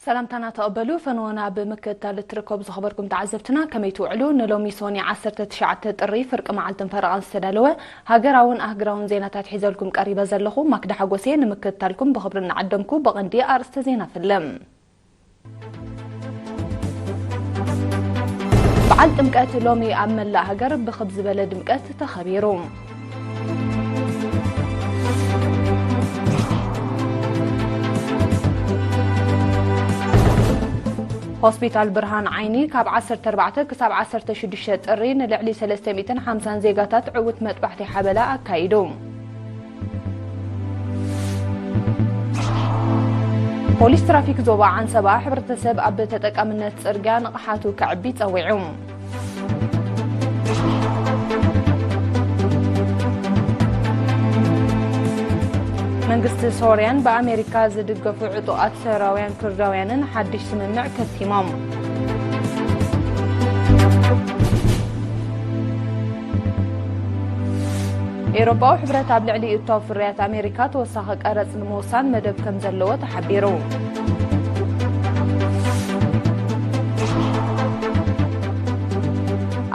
ሰላምታና ተቐበሉ። ፈንወና ብምክትታል እትርከቡ ዝኸበርኩም ተዓዘብትና ከመይ ትውዕሉ? ንሎሚ ሶኒ ዓሰርተ ትሽዓተ ጥሪ ፍርቂ መዓልትን ፈረቓን ዝተዳለወ ሃገራውን ኣህግራውን ዜናታት ሒዘልኩም ቀሪበ ዘለኹ ማክዳ ሓጎሴ። ንምክትታልኩም ብኽብሪ እናዓደምኩ ብቐንዲ ኣርእስተ ዜና ፍልም። በዓል ጥምቀት ሎሚ ኣብ መላእ ሃገር ብኽብ ዝበለ ድምቀት ተኸቢሩ። ሆስፒታል ብርሃን ዓይኒ ካብ ዓሰርተ ኣርባዕተ ክሳብ ዓሰርተ ሽዱሽተ ጥሪ ንልዕሊ ሰለስተ ሚእትን ሓምሳን ዜጋታት ዕዉት መጥባሕቲ ሓበላ ኣካይዱ። ፖሊስ ትራፊክ ዞባ ዓንሰባ ሕብረተሰብ ኣብ ተጠቃምነት ጽርግያ ንቕሓቱ ከዕቢ ጸዊዑ። መንግስቲ ሶርያን ብኣሜሪካ ዝድገፉ ዕጡቓት ሶርያውያን ኩርዳውያንን ሓድሽ ስምምዕ ከቲሞም። ኤውሮጳዊ ሕብረት ኣብ ልዕሊ እቶ ፍርያት ኣሜሪካ ተወሳኺ ቀረጽ ንምውሳን መደብ ከም ዘለዎ ተሓቢሩ።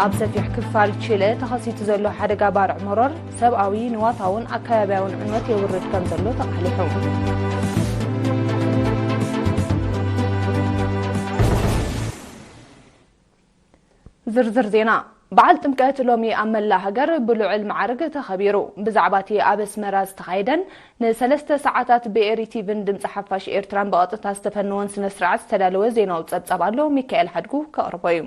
ኣብ ሰፊሕ ክፋል ቺለ ተኸሲቱ ዘሎ ሓደጋ ባርዕ መሮር ሰብኣዊ፣ ንዋታውን ኣከባቢያውን ዕንወት የውርድ ከም ዘሎ ተቓሊሑ። ዝርዝር ዜና። በዓል ጥምቀት ሎሚ ኣብ መላእ ሃገር ብልዑል መዓርግ ተኸቢሩ። ብዛዕባ እቲ ኣብ ኣስመራ ዝተኻየደን ንሰለስተ ሰዓታት ብኤሪ ቲቪን ድምፂ ሓፋሽ ኤርትራን ብቐጥታ ዝተፈነወን ስነ ስርዓት ዝተዳለወ ዜናዊ ጸብጻብ ኣሎ። ሚካኤል ሓድጉ ከቕርቦ እዩ።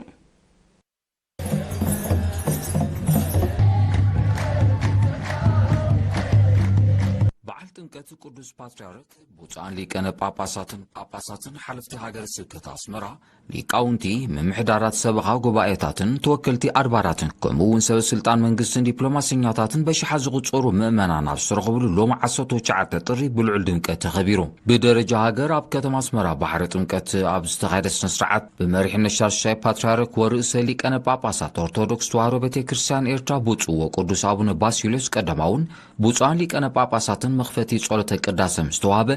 በዓል ጥምቀት ቅዱስ ፓትርያርክ ብፁዓን ሊቃነ ጳጳሳትን ጳጳሳትን ሓለፍቲ ሃገረ ስብከት ኣስመራ፣ ሊቃውንቲ፣ ምምሕዳራት ሰበኻ ጉባኤታትን ተወከልቲ ኣድባራትን ከምኡ እውን ሰበ ስልጣን መንግስትን ዲፕሎማሰኛታትን በሽሓት ዝቑጸሩ ምእመናን ኣብ ዝተረኸብሉ ሎሚ ዓሰርተ ትሽዓተ ጥሪ ብልዑል ድምቀት ተኸቢሩ። ብደረጃ ሃገር ኣብ ከተማ ኣስመራ ባሕሪ ጥምቀት ኣብ ዝተኻየደ ስነ ስርዓት ብመሪሕነት ሻድሻይ ፓትርያርክ ወርእሰ ሊቃነ ጳጳሳት ኦርቶዶክስ ተዋህዶ ቤተ ክርስቲያን ኤርትራ ብፁዕ ወቅዱስ ኣቡነ ባሲልዮስ ቀዳማውን ብፁዓን ሊቃነ ጳጳሳትን መኽፈቲ ጸሎተ ቅዳሴ ምስ ተዋህበ፣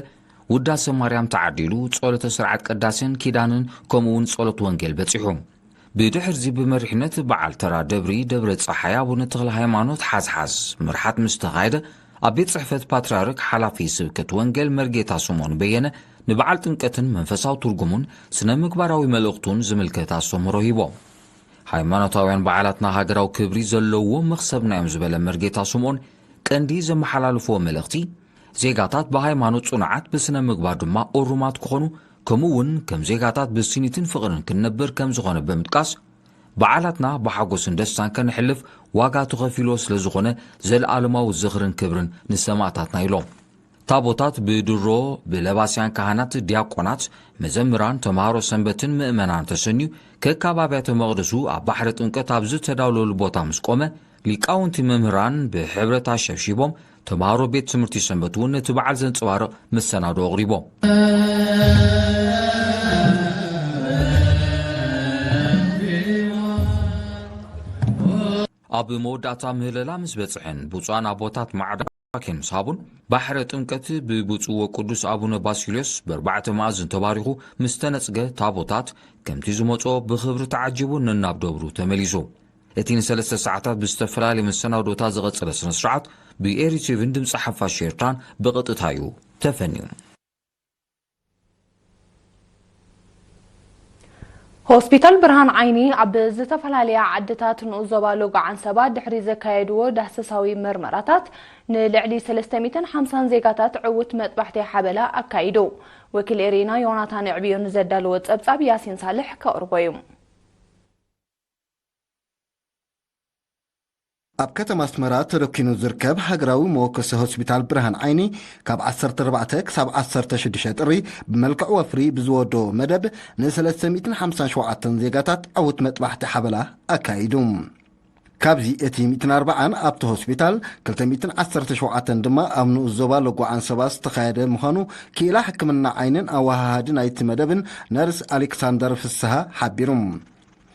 ውዳሴ ማርያም ተዓዲሉ፣ ጸሎተ ስርዓት ቅዳሴን ኪዳንን ከምኡ እውን ጸሎት ወንጌል በጺሑ። ብድሕርዚ ብመሪሕነት በዓል ተራ ደብሪ ደብረ ጸሓይ ኣቡነ ተኽለ ሃይማኖት ሓዝሓዝ ምርሓት ምስ ተኻየደ፣ ኣብ ቤት ጽሕፈት ፓትርያርክ ሓላፊ ስብከት ወንጌል መርጌታ ስምኦን በየነ ንበዓል ጥምቀትን መንፈሳዊ ትርጉሙን ስነ ምግባራዊ መልእኽቱን ዝምልከት ኣስተምህሮ ሂቦም። ሃይማኖታውያን በዓላትና ሃገራዊ ክብሪ ዘለዎም መኽሰብና እዮም ዝበለ መርጌታ ስምኦን፣ ቀንዲ ዘመሓላልፍዎ መልእኽቲ፣ ዜጋታት ብሃይማኖት ጽኑዓት፣ ብስነ ምግባር ድማ እሩማት ክኾኑ፣ ከምኡ እውን ከም ዜጋታት ብስኒትን ፍቕርን ክንነብር ከም ዝኾነ ብምጥቃስ፣ በዓላትና ብሓጎስን ደስታን ከነሕልፍ ዋጋ ተኸፊልዎ ስለ ዝኾነ፣ ዘለኣለማዊ ዝኽርን ክብርን ንሰማእታትና ኢሎም። ታቦታት ብድሮ ብለባስያን ካህናት፣ ዲያቆናት፣ መዘምራን፣ ተምሃሮ ሰንበትን ምእመናን ተሰንዩ፣ ከካብ ኣብያተ መቕደሱ ኣብ ባሕረ ጥምቀት ኣብ ዝተዳለወሉ ቦታ ምስ ቆመ፣ ሊቃውንቲ መምህራን ብሕብረት ኣሸብሺቦም፣ ተምሃሮ ቤት ትምህርቲ ሰንበት እውን ነቲ በዓል ዘንጸባርቕ መሰናዶ ኣቕሪቦም። ኣብ መወዳእታ ምህለላ ምስ በጽሐን፣ ብፁዓን ኣቦታት ማዕዳ ቡራኬን ምስ ሃቡን፣ ባሕረ ጥምቀት ብብፁዕ ወቅዱስ ኣቡነ ባሲልዮስ ብኣርባዕተ መኣዝን ተባሪኹ ምስ ተነጽገ፣ ታቦታት ከምቲ ዝመጾ ብኽብሪ ተዓጂቡ ነናብ ደብሩ ተመሊሱ። እቲ ንሰለስተ ሰዓታት ብዝተፈላለየ መሰናዶታት ዝቐጸለ ስነ ስርዓት ብኤሪ ቲቪን ድምፂ ሓፋሽ ኤርትራን ብቐጥታ እዩ ተፈንዩ። ሆስፒታል ብርሃን ዓይኒ ኣብ ዝተፈላለያ ዓድታት ንኡስ ዞባ ሎጎ ዓንሰባ ድሕሪ ዘካየድዎ ዳህሰሳዊ መርመራታት ንልዕሊ ሰለስተ ሚእትን ሓምሳን ዜጋታት ዕዉት መጥባሕቲ ሓበላ ኣካይዱ። ወኪል ኤሪና ዮናታን ዕብዮን ዘዳለዎ ጸብጻብ ያሲን ሳልሕ ከቕርቦ እዩ። ኣብ ከተማ ኣስመራ ተደኪኑ ዝርከብ ሃገራዊ መወከሲ ሆስፒታል ብርሃን ዓይኒ ካብ ዓሰርተ ኣርባዕተ ክሳብ ዓሰርተ ሽዱሽተ ጥሪ ብመልክዕ ወፍሪ ብዝወደኦ መደብ ንሰለስተ ሚእትን ሓምሳን ሸውዓተን ዜጋታት ዕዉት መጥባሕቲ ሓበላ ኣካይዱ። ካብዚ እቲ ሚእትን ኣርባዓን ኣብቲ ሆስፒታል፣ ክልተ ሚእትን ዓሰርተ ሸውዓተን ድማ ኣብ ንኡስ ዞባ ሎጎ ዓንሰባ ዝተኻየደ ምዃኑ ክኢላ ሕክምና ዓይንን ኣወሃሃዲ ናይቲ መደብን ነርስ ኣሌክሳንደር ፍስሃ ሓቢሩ።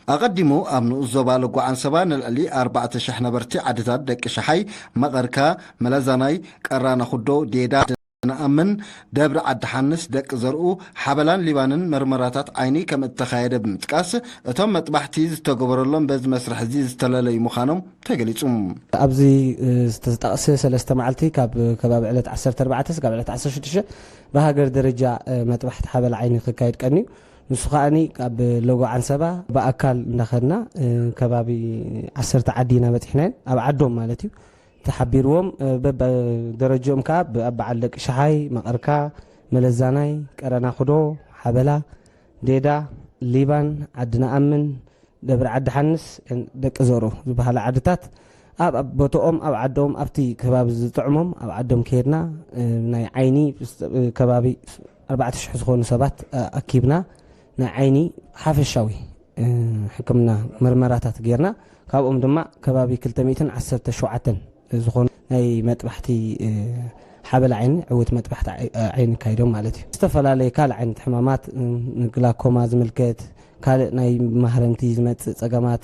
ኣቐዲሙ ኣብ ንኡስ ዞባ ሎጎ ዓንሰባ ንልዕሊ ኣርባዕተ ሽሕ ነበርቲ ዓድታት ደቂ ሸሓይ፣ መቐርካ፣ መለዛናይ፣ ቀራና ኩዶ፣ ዴዳ፣ ንኣምን ደብሪ ዓዲ ሓንስ፣ ደቂ ዘርኡ፣ ሓበላን ሊባንን መርመራታት ዓይኒ ከም እተኻየደ ብምጥቃስ፣ እቶም መጥባሕቲ ዝተገበረሎም በዚ መስርሕ እዚ ዝተለለዩ ምዃኖም ተገሊጹ። ኣብዚ ዝተጠቕሰ ሰለስተ መዓልቲ ካብ ከባቢ ዕለት ዓሰርተ ኣርባዕተ ስጋብ ዕለት ዓሰርተ ሽዱሽተ ብሃገር ደረጃ መጥባሕቲ ሓበላ ዓይኒ ክካየድ ቀንዩ። ንሱ ከዓኒ ካብ ሎጎ ዓንሰባ ብኣካል እንዳኸድና ከባቢ ዓሰርተ ዓዲ ኢና በፂሕናየን፣ ኣብ ዓዶም ማለት እዩ። ተሓቢርዎም በብደረጅኦም ከዓ ኣብ በዓል ደቂ ሸሓይ፣ መቐርካ፣ መለዛናይ፣ ቀረና ኩዶ፣ ሓበላ፣ ዴዳ፣ ሊባን፣ ዓዲ ነኣምን፣ ደብረ ዓዲ ሓንስ፣ ደቂ ዘሩ ዝበሃላ ዓድታት ኣብ ቦትኦም ኣብ ዓዶም ኣብቲ ከባቢ ዝጥዕሞም ኣብ ዓዶም ከይድና ናይ ዓይኒ ከባቢ ኣርባዕተ ሽሕ ዝኾኑ ሰባት ኣኪብና ናይ ዓይኒ ሓፈሻዊ ሕክምና መርመራታት ጌርና። ካብኦም ድማ ከባቢ ክልተ ሚእትን ዓሰርተ ሸውዓተን ዝኾኑ ናይ መጥባሕቲ ሓበላ ዓይኒ፣ ዕውት መጥባሕቲ ዓይኒ ካይዶም ማለት እዩ። ዝተፈላለየ ካልእ ዓይነት ሕማማት፣ ንግላኮማ ዝምልከት፣ ካልእ ናይ ማህረምቲ ዝመጽእ ጸገማት፣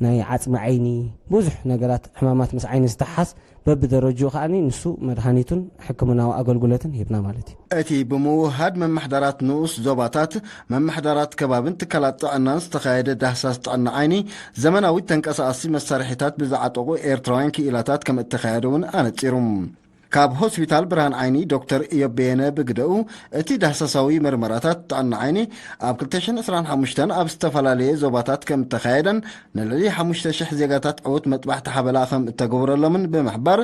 ናይ ዓጽሚ ዓይኒ፣ ብዙሕ ነገራት ሕማማት ምስ ዓይኒ ዝተሓዝ በብደረጅኡ ከዓኒ ንሱ መድሃኒቱን ሕክምናዊ ኣገልግሎትን ሂብና ማለት እዩ። እቲ ብምውሃድ መማሕዳራት ንኡስ ዞባታት፣ መማሕዳራት ከባብን ትካላት ጥዕናን ዝተኻየደ ዳህሳስ ጥዕና ዓይኒ፣ ዘመናዊ ተንቀሳቐሲ መሳርሒታት ብዝዓጠቑ ኤርትራውያን ክኢላታት ከም እተኻየደ እውን ኣነጺሩ። ካብ ሆስፒታል ብርሃን ዓይኒ ዶክተር ኢዮብ በየነ ብግደኡ፣ እቲ ዳህሳሳዊ መርመራታት ጥዕና ዓይኒ ኣብ ክልተ ሽሕን ዕስራን ሓሙሽተን ኣብ ዝተፈላለየ ዞባታት ከም እተኻየደን፣ ንልዕሊ ሓሙሽተ ሽሕ ዜጋታት ዕውት መጥባሕቲ ሓበላ ከም እተገብረሎምን ብምሕባር፣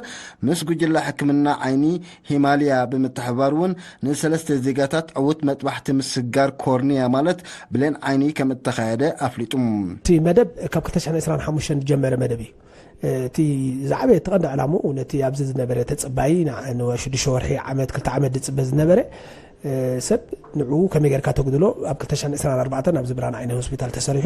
ምስ ጉጅለ ሕክምና ዓይኒ ሂማልያ ብምትሕብባር እውን ንሰለስተ ዜጋታት ዕውት መጥባሕቲ ምስጋር ኮርኒያ ማለት ብሌን ዓይኒ ከም እተኻየደ ኣፍሊጡ። እቲ መደብ ካብ ክልተ ሽሕን ዕስራን ሓሙሽተን ዝጀመረ መደብ እዩ። እቲ ዝዓበየ እቲ ቀንዲ ዕላምኡ ነቲ ኣብዚ ዝነበረ ተጸባዪ ንዓ-፣ ንወ-፣ ሽዱሽተ ወርሒ፣ ዓመት፣ ክልተ ዓመት ዝጽበ ዝነበረ፣ እ፣ ሰብ ንዕኡ ከመይ ጌርካ ተጉድሎ ኣብ ክልተ ሽሕን ዕስራን ኣርባዕተን ኣብዚ ብርሃን ዓይኒ ሆስፒታል ተሰሪሑ፣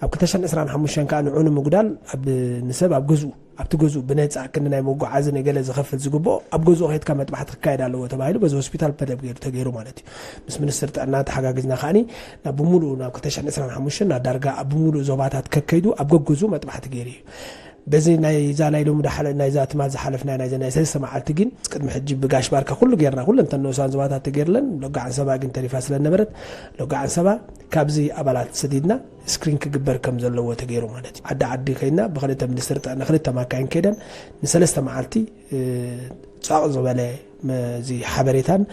ኣብ ክልተ ሽሕን ዕስራን ሓሙሽተን ከኣ ንዕኡ ንምጉዳል ኣብ፣ ንሰብ ኣብ ገዝኡ፣ ኣብቲ ገዝኡ ብነጻ ክንዲ ናይ መጓዓዚ ንገለ ዝኸፍል ዝግብኦ ኣብ ገዝኡ ከይድካ መጥባሕቲ ክካየድ ኣለዎ ተባሂሉ በዚ ሆስፒታል መደብ ገይሩ ተገይሩ ማለት እዩ። ምስ ሚኒስትሪ ጥዕና ተሓጋጊዝና ከኣኒ ናብ ብምሉኡ ናብ ክልተ ሽሕን ዕስራን ሓሙሽተን ናብ ዳርጋ ኣብ ብምሉኡ ዞባታት ከከይዱ ኣብ ገገዝኡ መጥባሕቲ ገይሩ እዩ። በዚ ናይዛ ናይ ሎሚ ዳሓለ-፣ ናይዛ ትማል ዝሓለፍና ናይዛ ናይ ሰለስተ መዓልቲ ግን ቅድሚ ሕጂ ብጋሽ ባርካ ኩሉ ጌርና፣ ኩለን እተን ንኡሳን ዞባታት ተገይርለን፣ ሎጋ ዓንሰባ ግን ተሪፋ ስለ ነበረት፣ ሎጋ ዓንሰባ ካብዚ ኣባላት ሰዲድና ስክሪን ክግበር ከም ዘለዎ ተገይሩ ማለት እዩ። ዓዲ ዓዲ ከይድና ብክልተ ሚኒስትሪ ጥዕና ክልተ ማካይን ከይደን ንሰለስተ መዓልቲ፣ እ፣ ጻቕ ዝበለ መ-፣ እዚ ሓበሬታን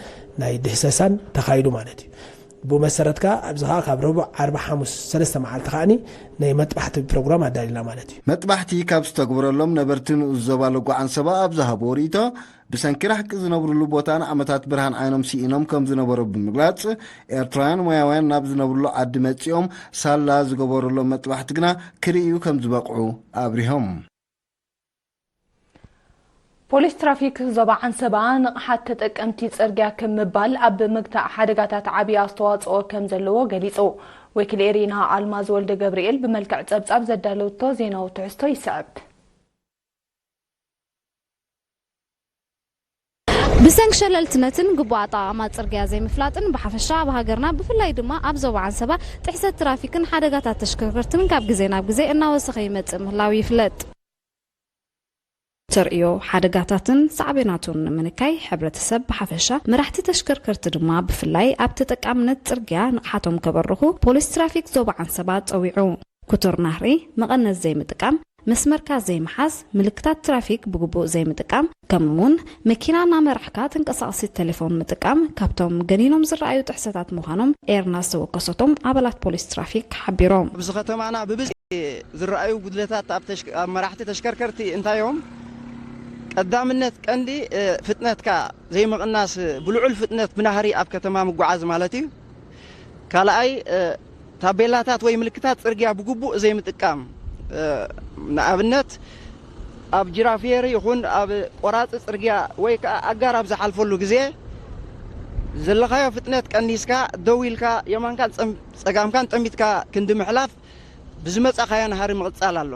ናይ ድህሰሳን ተኻይዱ ማለት እዩ። ብኡ መሰረት ከኣ ኣብዚ ከኣ ካብ ረቡዕ፣ ዓርቢ፣ ሓሙስ ሰለስተ መዓልቲ ከኣኒ ናይ መጥባሕቲ ፕሮግራም ኣዳሊና ማለት እዩ። መጥባሕቲ ካብ ዝተግብረሎም ነበርቲ ንኡስ ዞባ ሎጎ ዓንሰባ ኣብ ዝሃብዎ ርእይቶ፣ ብሰንኪ ራሕቂ ዝነብርሉ ቦታ ንዓመታት ብርሃን ዓይኖም ስኢኖም ከም ዝነበሩ ብምግላጽ፣ ኤርትራውያን ሞያውያን ናብ ዝነብርሉ ዓዲ መጺኦም ሳላ ዝገበሩሎም መጥባሕቲ ግና ክርእዩ ከም ዝበቕዑ ኣብሪሆም። ፖሊስ ትራፊክ ዞባ ዓንሰባ ንቕሓት ተጠቀምቲ ጽርግያ ክብ ምባል ኣብ ምግታእ ሓደጋታት ዓብዪ ኣስተዋጽኦ ከም ዘለዎ ገሊጹ። ወኪል ኤሪና ኣልማዝ ወልደ ገብርኤል ብመልክዕ ጸብጻብ ዘዳለወቶ ዜናዊ ትሕዝቶ ይስዕብ። ብሰንኪ ሸለልትነትን ግቡእ ኣጠቓቕማ ጽርግያ ዘይምፍላጥን ብሓፈሻ ኣብ ሃገርና ብፍላይ ድማ ኣብ ዞባ ዓንሰባ ጥሕሰት ትራፊክን ሓደጋታት ተሽከርከርትን ካብ ግዜ ናብ ግዜ እናወሰኸ ይመጽእ ምህላው ይፍለጥ። ተርእዮ ሓደጋታትን ሳዕቤናቱን ንምንካይ ሕብረተሰብ ብሓፈሻ መራሕቲ ተሽከርከርቲ ድማ ብፍላይ ኣብ ተጠቃምነት ጽርግያ ንቕሓቶም ከበርኹ ፖሊስ ትራፊክ ዞባ ዓንሰባ ጸዊዑ። ክቱር ናህሪ፣ መቐነት ዘይምጥቃም፣ መስመርካ ዘይምሓዝ፣ ምልክታት ትራፊክ ብግቡእ ዘይምጥቃም፣ ከምኡ'ውን መኪና እናመራሕካ ተንቀሳቓሲት ቴሌፎን ምጥቃም ካብቶም ገኒኖም ዝረኣዩ ጥሕሰታት ምዃኖም ኤርና ዝተወከሰቶም ኣባላት ፖሊስ ትራፊክ ሓቢሮም። ኣብዚ ከተማና ብብዝሒ ዝረኣዩ ጉድለታት ኣብ ተሽከ-፣ ኣብ መራሕቲ ተሽከርከርቲ እንታይ እዮም? ቀዳምነት ቀንዲ፣ እ፣ ፍጥነትካ ዘይምቕናስ፣ ብልዑል ፍጥነት ብናህሪ ኣብ ከተማ ምጓዓዝ ማለት እዩ። ካልኣይ፣ እ፣ ታቤላታት ወይ ምልክታት ጽርግያ ብግቡእ ዘይምጥቃም፣ እ፣ ንኣብነት ኣብ ጅራፌር ይኹን ኣብ ቆራጺ ጽርግያ ወይ ከኣ ኣጋር ኣብ ዝሓልፈሉ ግዜ ዘለኻዮ ፍጥነት ቀኒስካ ደው ኢልካ የማንካን ጸም-፣ ጸጋምካን ጠሚትካ ክንዲ ምሕላፍ ብዝመጻኻዮ ናህሪ ምቕጻል ኣሎ።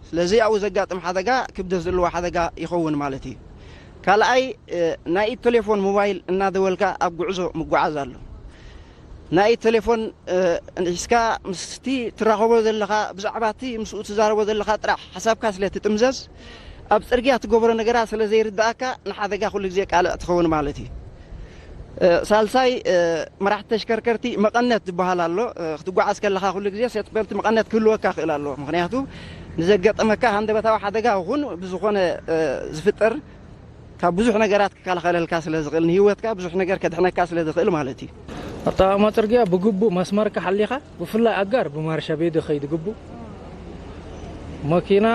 ስለዚ ኣብኡ ዘጋጥም ሓደጋ ክብደት ዘለዎ ሓደጋ ይኸውን ማለት እዩ። ካልኣይ፣ እ፣ ናይ ኢድ ቴሌፎን ሞባይል እናደወልካ ኣብ ጉዕዞ ምጓዓዝ ኣሎ። ናይ ኢድ ቴሌፎን፣ እ፣ ሒዝካ ምስቲ ትራኸቦ ዘለኻ፣ ብዛዕባ እቲ ምስኡ ትዛረቦ ዘለኻ ጥራሕ ሓሳብካ ስለ ትጥምዘዝ፣ ኣብ ጽርግያ ትገብሮ ነገራት ስለ ዘይርድኣካ ንሓደጋ ኩሉ ግዜ ቃልዕ ትኸውን ማለት እዩ። ሳልሳይ፣ መራሕቲ ተሽከርከርቲ መቐነት ዝበሃል ኣሎ። ክትጓዓዝ ከለኻ ኩሉ ግዜ ሴት ቤልት መቐነት ክህልወካ ክእል ኣለዎ። ምኽንያቱ ንዘጋጠመካ ሃንደበታዊ ሓደጋ ይኹን ብዝኾነ ዝፍጠር ካብ ብዙሕ ነገራት ክከላኸለልካ ስለ ዝኽእል፣ ንህይወትካ ብዙሕ ነገር ከድሕነካ ስለ ዝኽእል ማለት እዩ። ኣጠቓቕማ ጽርግያ ብግቡእ መስመርካ ሓሊኻ፣ ብፍላይ ኣጋር ብማርሻ ቤዲ ኸይድ ግቡእ። መኪና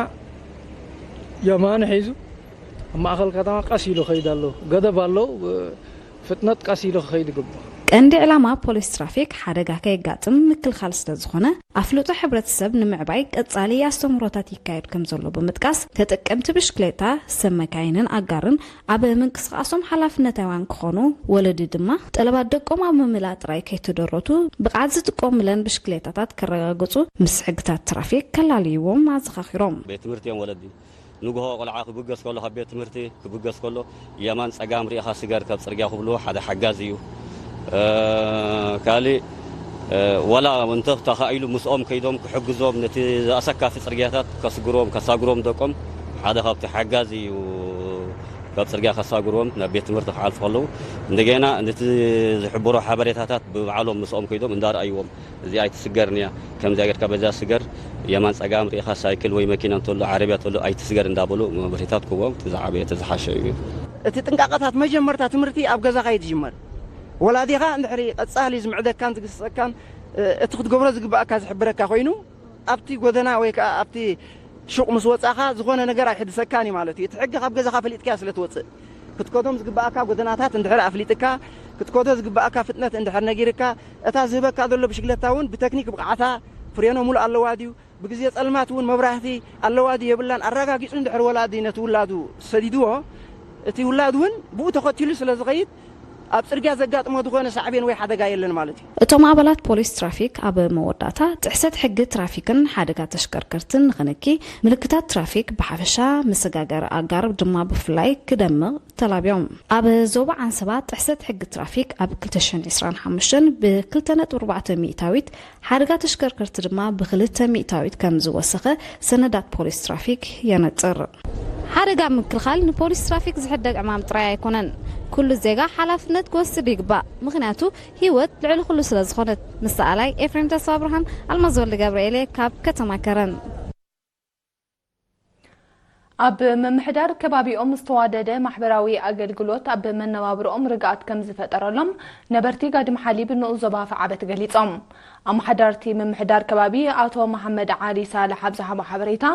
የማን ሒዙ ኣብ ማእኸል ከተማ ቀስ ኢሉ ኸይድ ኣለዎ። ገደብ ኣለዎ። ፍጥነት ቀስ ኢሉ ክኸይድ ይግባእ። ቀንዲ ዕላማ ፖሊስ ትራፊክ ሓደጋ ከየጋጥም ምክልኻል ስለ ዝኾነ፣ ኣፍልጦ ሕብረተሰብ ንምዕባይ ቀጻሊ ኣስተምህሮታት ይካየድ ከም ዘሎ ብምጥቃስ፣ ተጠቀምቲ ብሽክሌታ፣ ሰብ መካይንን ኣጋርን ኣብ ምንቅስቓሶም ሓላፍነታውያን ክኾኑ፣ ወለዲ ድማ ጠለባት ደቆም ኣብ ምምላእ ጥራይ ከይተደረቱ፣ ብቕዓት ዝጥቀሙለን ብሽክሌታታት ከረጋግጹ ምስ ሕግታት ትራፊክ ከላልይዎም ኣዘኻኺሮም። ቤት ትምህርቲ እዮም ወለዲ። ንግሆ ቆልዓ ክብገስ ከሎ፣ ካብ ቤት ትምህርቲ ክብገስ ከሎ፣ የማን ጸጋም ርኢኻ ስገር ካብ ጽርግያ ክብልዎ ሓደ ሓጋዚ እዩ። እ፣ ካልእ፣ እ፣ ዋላ እንተ ተኻኢሉ ምስኦም ከይዶም ክሕግዞም፣ ነቲ ኣሰካፊ ጽርግያታት ከስግሮም፣ ከሳግሮም ደቆም፣ ሓደ ካብቲ ሓጋዚ እዩ። ካብ ጽርግያ ከሳግሮም፣ ናብ ቤት ትምህርቲ ክሓልፉ ከለዉ፣ እንደገና ነቲ ዝሕብሮ ሓበሬታታት ብባዕሎም ምስኦም ከይዶም እንዳርኣይዎም፣ እዚ ኣይትስገርን እያ፣ ከምዚኣ ጌርካ በዛ ስገር፣ የማን ጸጋም ርኢኻ ሳይክል ወይ መኪና እንተሎ፣ ዓረብያ እንተሎ ኣይትስገር እንዳበሉ መምርሂታት ክህቦም፣ እቲ ዝዓበየ፣ እቲ ዝሓሸ እዩ። እቲ ጥንቃቐታት መጀመርታ ትምህርቲ ኣብ ገዛኻ እዩ ዝጅመር። ወላዲኻ እንድሕሪ ቀጻሊ ዝምዕደካን ዝግስጸካን፣ እ፣ እቲ ክትገብሮ ዝግባኣካ ዝሕብረካ ኮይኑ፣ ኣብቲ ጎደና ወይ ከኣ ኣብቲ ሹቕ ምስ ወጻኻ ዝኾነ ነገር ኣይሕድሰካን እዩ ማለት እዩ። እቲ ሕጊ ካብ ገዛኻ ፈሊጥካዮ ስለ ትወጽእ፣ ክትከዶም ዝግባኣካ ጎደናታት እንድሕር ኣፍሊጥካ፣ ክትከዶ ዝግባኣካ ፍጥነት እንድሕር ነጊርካ፣ እታ ዝህበካ ዘሎ ብሽግለታ እውን ብተክኒክ ብቕዓታ፣ ፍሬኖ ሙሉእ ኣለዋ ድዩ፣ ብግዜ ጸልማት እውን መብራህቲ ኣለዋ ድዩ የብላን ኣረጋጊጹ እንድሕር ወላዲ ነቲ ውላዱ ሰዲድዎ፣ እቲ ውላድ እውን ብኡ ተኸቲሉ ስለ ዝኸይድ፣ ኣብ ጽርግያ ዘጋጥሞ ዝኾነ ሳዕቤን ወይ ሓደጋ የለን ማለት እዩ። እቶም ኣባላት ፖሊስ ትራፊክ ኣብ መወዳእታ ጥሕሰት ሕጊ ትራፊክን ሓደጋ ተሽከርከርትን ንኽንኪ፣ ምልክታት ትራፊክ ብሓፈሻ፣ መሰጋገሪ ኣጋር ድማ ብፍላይ ክደምቕ ተላብዮም። ኣብ ዞባ ዓንሰባ ጥሕሰት ሕጊ ትራፊክ ኣብ ክልተ ሽሕን ዕስራን ሓሙሽተን ብ ክልተ ነጥቢ ኣርባዕተ ሚእታዊት፣ ሓደጋ ተሽከርከርቲ ድማ ብክልተ ሚእታዊት ከም ዝወሰኸ ሰነዳት ፖሊስ ትራፊክ የነጽር። ሓደጋ ምክልኻል ንፖሊስ ትራፊክ ዝሕደግ ዕማም ጥራይ ኣይኮነን። ኩሉ ዜጋ ሓላፍነት ክወስድ ይግባእ። ምኽንያቱ ህይወት ልዕሊ ኩሉ ስለ ዝኾነት። ምስ ሰኣላይ ኤፍሬም ተስፋ ብርሃን፣ ኣልማዝ ወልደ ገብርኤል እየ ካብ ከተማ ከረን። ኣብ ምምሕዳር ከባቢኦም ዝተዋደደ ማሕበራዊ ኣገልግሎት ኣብ መነባብሮኦም ርግኣት ከም ዝፈጠረሎም ነበርቲ ጋድም ሓሊብ ንኡስ ዞባ ኣፍዓበት ገሊጾም። ኣመሓዳርቲ ምምሕዳር ከባቢ ኣቶ መሓመድ ዓሊ ሳልሕ ኣብ ዝሃቦ ሓበሬታ፣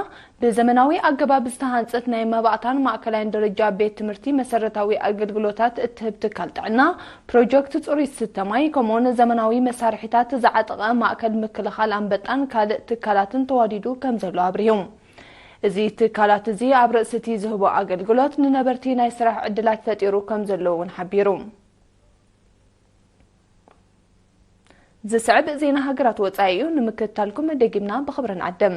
ብዘመናዊ ኣገባብ ዝተሃንጸት ናይ መባእታን ማእከላይን ደረጃ ቤት ትምህርቲ መሰረታዊ ኣገልግሎታት እትህብ ትካል ጥዕና፣ ፕሮጀክት ጽሩይ ዝስተ ማይ፣ ከምኡውን ዘመናዊ መሳርሒታት ዝዓጠቐ ማእከል ምክልኻል ኣንበጣን ካልእ ትካላትን ተዋዲዱ ከም ዘሎ ኣብሪሁ። እዚ ትካላት እዚ ኣብ ርእሲ እቲ ዝህቦ ኣገልግሎት ንነበርቲ ናይ ስራሕ ዕድላት ፈጢሩ ከም ዘሎ እውን ሓቢሩ። ዝስዕብ ዜና ሃገራት ወጻኢ እዩ። ንምክትታልኩም ደጊምና ብኽብሪ ንዓድም።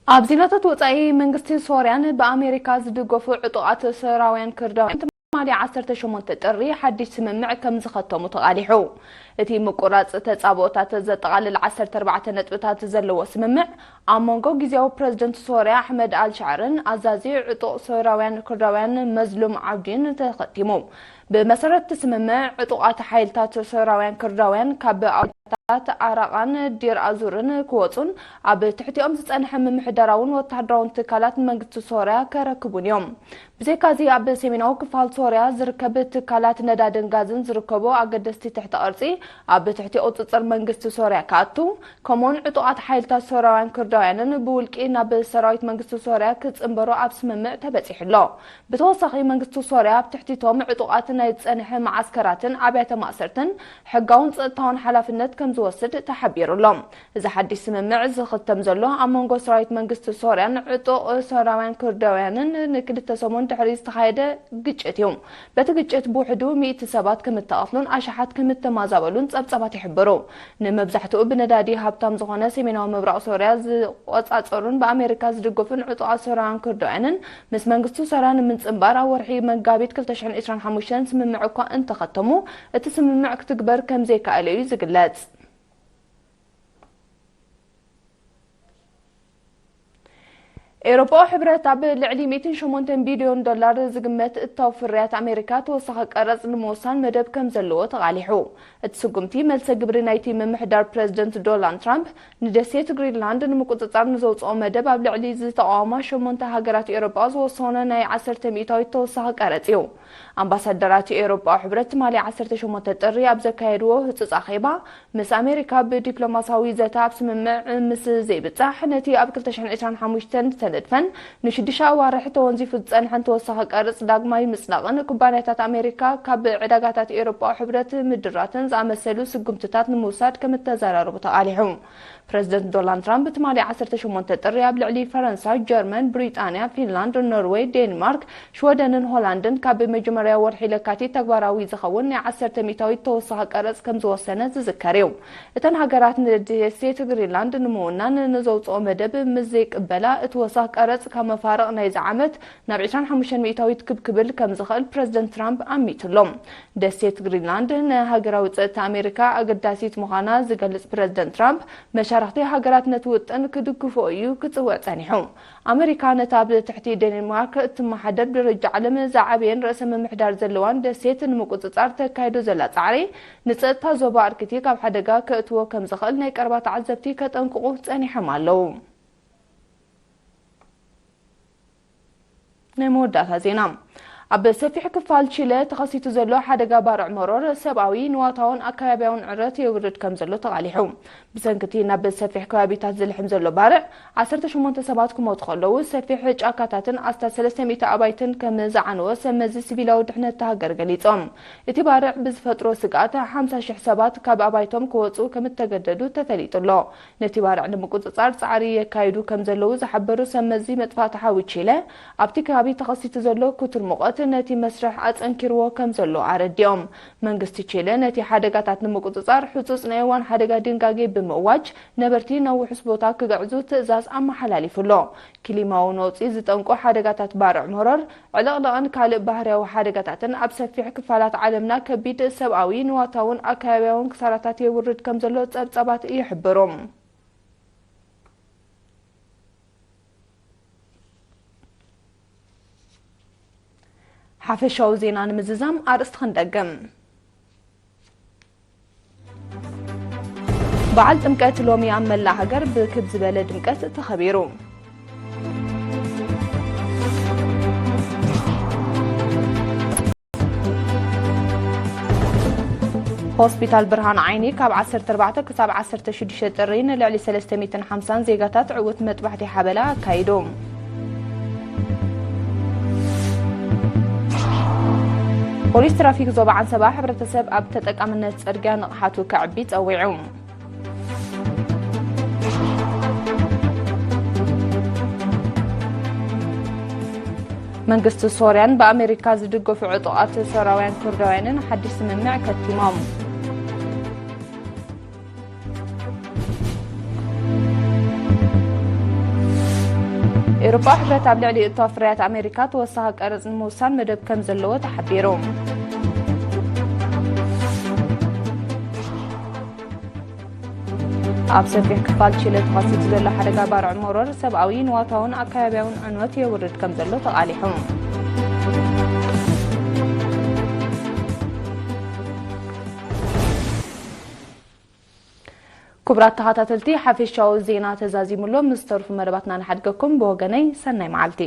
ኣብ ዜናታት ወጻኢ፣ መንግስቲ ሶርያን ብኣሜሪካ ዝድገፉ ዕጡቓት ሶርያውያን ክርዳውያን ትማሊ ዓሰርተ ሸሞንተ ጥሪ ሓድሽ ስምምዕ ከም ዝኸተሙ ተቓሊሑ። እቲ ምቁራጽ ተጻብኦታት ዘጠቓልል ዓሰርተ ኣርባዕተ ነጥብታት ዘለዎ ስምምዕ፣ ኣብ መንጎ ግዝያዊ ፕረዚደንት ሶርያ ኣሕመድ ኣልሻዕርን ኣዛዚ ዕጡቕ ሶርያውያን ክርዳውያን መዝሉም ዓብዲን ተኸቲሙ። ብመሰረት እቲ ስምምዕ፣ ዕጡቓት ሓይልታት ሶርያውያን ክርዳውያን ካብ ኣውራጃታት ኣራቓን ዲር ኣዙርን ክወጹን፣ ኣብ ትሕቲኦም ዝጸንሐ ምምሕዳራውን ወተሃደራውን ትካላት መንግስቲ ሶርያ ከረክቡን እዮም። ብዘይካዚ፣ ኣብ ሰሜናዊ ክፋል ሶርያ ዝርከብ ትካላት ነዳድን ጋዝን ዝርከቦ ኣገደስቲ ትሕተ ቅርጺ ኣብ ትሕቲ ቁጽጽር መንግስቲ ሶርያ ክኣቱ፣ ከምኡውን ዕጡቓት ሓይልታት ሶርያውያን ክርዳውያንን ብውልቂ ናብ ሰራዊት መንግስቲ ሶርያ ክጽንበሩ ኣብ ስምምዕ ተበጺሑ ኣሎ። ብተወሳኺ፣ መንግስቲ ሶርያ ኣብ ትሕቲቶም ዕጡቓት ናይ ዝጸንሐ መዓስከራትን ኣብያተ ማእሰርትን ሕጋውን ጸጥታውን ሓላፍነት ከም ዝወስድ ተሓቢሩ ኣሎ። እዚ ሓድሽ ስምምዕ ዝኽተም ዘሎ ኣብ መንጎ ሰራዊት መንግስቲ ሶርያን ዕጡቕ ሶርያውያን ክርዳውያንን ንክልተ ሰሙን ድሕሪ ዝተኻየደ ግጭት እዩ። በቲ ግጭት ብውሕዱ ሚእቲ ሰባት ከም እተቐትሉን ኣሽሓት ከም እተማዛበሉን ጸብጻባት ይሕብሩ። ንመብዛሕትኡ ብነዳዲ ሃብታም ዝኾነ ሰሜናዊ ምብራቕ ሶርያ ዝቆጻጸሩን ብኣሜሪካ ዝድገፉን ዕጡቓት ሶርያውያን ክርዳውያንን ምስ መንግስቲ ሶርያ ንምጽንባር ኣብ ወርሒ መጋቢት ክልተ ሽሕን ዕስራን ሓሙሽተን ስምምዕ እኳ እንተኸተሙ፣ እቲ ስምምዕ ክትግበር ከም ዘይከኣለ እዩ ዝግለጽ። ኤውሮጳዊ ሕብረት ኣብ ልዕሊ ሚእትን ሸሞንተን ቢልዮን ዶላር ዝግመት እታው ፍርያት ኣሜሪካ ተወሳኺ ቀረጽ ንምውሳን መደብ ከም ዘለዎ ተቓሊሑ። እቲ ስጉምቲ፣ መልሰ ግብሪ ናይቲ ምምሕዳር ፕረዚደንት ዶናልድ ትራምፕ ንደሴት ግሪንላንድ ንምቁጽጻር ንዘውጽኦ መደብ፣ ኣብ ልዕሊ ዝተቓወማ ሸሞንተ ሃገራት ኤውሮጳ ዝወሰነ ናይ ዓሰርተ ሚእታዊት ተወሳኺ ቀረጽ እዩ። ኣምባሳደራት ኤውሮጳዊ ሕብረት ትማሊ ዓሰርተ ሸሞንተ ጥሪ ኣብ ዘካየድዎ ህጹጽ ኣኼባ፣ ምስ ኣሜሪካ ብዲፕሎማሳዊ ዘተ ኣብ ስምምዕ ምስ ዘይብጻሕ፣ ነቲ ኣብ ክልተ ሽሕን ዕስራን ሓሙሽተን ዝተነድፈን ንሽዱሽተ ኣዋርሕ ተወንዚፉ ዝጸንሐን ተወሳኺ ቀረጽ ዳግማይ ምጽዳቕን ኩባንያታት ኣሜሪካ ካብ ዕዳጋታት ኤውሮጳዊ ሕብረት ምድራትን ዝኣመሰሉ ስጉምትታት ንምውሳድ ከም እተዘራረቡ ተቓሊሑ። ፕረዚደንት ዶናልድ ትራምፕ ትማሊ ዓሰርተ ሸሞንተ ጥሪ ኣብ ልዕሊ ፈረንሳይ፣ ጀርመን፣ ብሪጣንያ፣ ፊንላንድ፣ ኖርወይ፣ ዴንማርክ፣ ሽወደንን ሆላንድን ካብ መጀመርያ ወርሒ ለካቲት ተግባራዊ ዝኸውን ናይ ዓሰርተ ሚእታዊት ተወሳኺ ቀረጽ ከም ዝወሰነ ዝዝከር እዩ። እተን ሃገራት ንደሴት ግሪንላንድ ንምውናን ንዘውጽኦ መደብ ምስ ዘይቅበላ፣ እቲ ወሳኺ ቀረጽ ካብ መፋርቕ ናይዚ ዓመት ናብ ዕስራን ሓሙሽተን ሚእታዊት ክብ ክብል ከም ዝኽእል ፕረዚደንት ትራምፕ ኣሚቱሎም። ደሴት ግሪንላንድ ንሃገራዊ ጸጥታ ኣሜሪካ ኣገዳሲት ምዃና ዝገልጽ ፕረዚደንት ትራምፕ፣ መሻርኽቲ ሃገራት ነቲ ውጥን ክድግፎ እዩ ክጽውዕ ጸኒሑ። ኣመሪካ ነታ ኣብ ትሕቲ ዴንማርክ እትመሓደር፣ ብደረጃ ዓለም ዝዓበየን ርእሰ ምምሕዳር ዘለዋን ደሴት ንምቁጽጻር ተካይዶ ዘላ ጻዕሪ፣ ንጸጥታ ዞባ ኣርክቲክ ኣብ ሓደጋ ከእትዎ ከም ዝኽእል ናይ ቀረባ ተዓዘብቲ ከጠንቅቑ ጸኒሖም ኣለዉ። ናይ መወዳእታ ዜና። ኣብ ሰፊሕ ክፋል ቺለ ተኸሲቱ ዘሎ ሓደጋ ባርዕ መሮር ሰብኣዊ፣ ንዋታውን ኣከባቢያውን ዕረት የውርድ ከም ዘሎ ተቓሊሑ። ብሰንኪ እቲ ናብ ሰፊሕ ከባቢታት ዝልሕም ዘሎ ባርዕ፣ ዓሰርተ ሸሞንተ ሰባት ክሞቱ ከለዉ፣ ሰፊሕ ጫካታትን ኣስታት ሰለስተ ሚእቲ ኣባይትን ከም ዝዓነወ ሰብ መዚ ሲቪላዊ ድሕነት እታ ሃገር ገሊጾም። እቲ ባርዕ ብዝፈጥሮ ስግኣት፣ ሓምሳ ሽሕ ሰባት ካብ ኣባይቶም ክወጹ ከም እተገደዱ ተፈሊጡ ኣሎ። ነቲ ባርዕ ንምቁጽጻር ጻዕሪ የካይዱ ከም ዘለዉ ዝሓበሩ ሰብ መዚ መጥፋእቲ ሓዊ ቺለ፣ ኣብቲ ከባቢ ተኸሲቱ ዘሎ ክቱር ሙቐት ነቲ መስርሕ ኣጸንኪርዎ ከም ዘሎ ኣረዲኦም። መንግስቲ ቺለ ነቲ ሓደጋታት ንምቁጽጻር፣ ሕጹጽ ናይ እዋን ሓደጋ ድንጋጌ ብምእዋጅ፣ ነበርቲ ናብ ውሑስ ቦታ ክግዕዙ ትእዛዝ ኣመሓላሊፉ ኣሎ። ክሊማዊ ነውጺ ዝጠንቁ ሓደጋታት ባርዕ መሮር፣ ዕልቕልቕን ካልእ ባህርያዊ ሓደጋታትን ኣብ ሰፊሕ ክፋላት ዓለምና ከቢድ ሰብኣዊ፣ ንዋታውን ኣከባቢያውን ክሳራታት የውርድ ከም ዘሎ ጸብጻባት ይሕብሩ። ሓፈሻዊ ዜና ንምዝዛም ኣርእስቲ ክንደግም። በዓል ጥምቀት ሎሚ ኣብ መላእ ሃገር ብክብ ዝበለ ድምቀት ተኸቢሩ። ሆስፒታል ብርሃን ዓይኒ ካብ ዓሰርተ ኣርባዕተ ክሳብ ዓሰርተ ሽዱሽተ ጥሪ ንልዕሊ ሰለስተ ሚእትን ሓምሳን ዜጋታት ዕዉት መጥባሕቲ ሓበላ ኣካይዱ። ፖሊስ ትራፊክ ዞባ ዓንሰባ፣ ሕብረተሰብ ኣብ ተጠቃምነት ጽርግያ ንቕሓቱ ከዕቢ ጸዊዑ። መንግስቲ ሶርያን ብኣሜሪካ ዝድገፉ ዕጡቓት ሶርያውያን ኩርዳውያንን ሓድሽ ስምምዕ ከቲሞም። ኤውሮጳ ሕብረት ኣብ ልዕሊ እቶ ፍርያት ኣሜሪካ ተወሳኺ ቀረጽ ንምውሳን መደብ ከም ዘለዎ ተሓቢሩ። ኣብ ሰፊሕ ክፋል ቺለ ተኸሲቱ ዘሎ ሓደጋ ባርዕ መሮር ሰብኣዊ፣ ንዋታውን ኣከባቢያውን ዕንወት የውርድ ከም ዘሎ ተቓሊሑ። ክቡራት ተኸታተልቲ፣ ሓፈሻዊ ዜና ተዛዚሙሎ፣ ምስ ዝተርፉ መደባትና ንሓድገኩም። ብወገነይ ሰናይ መዓልቲ።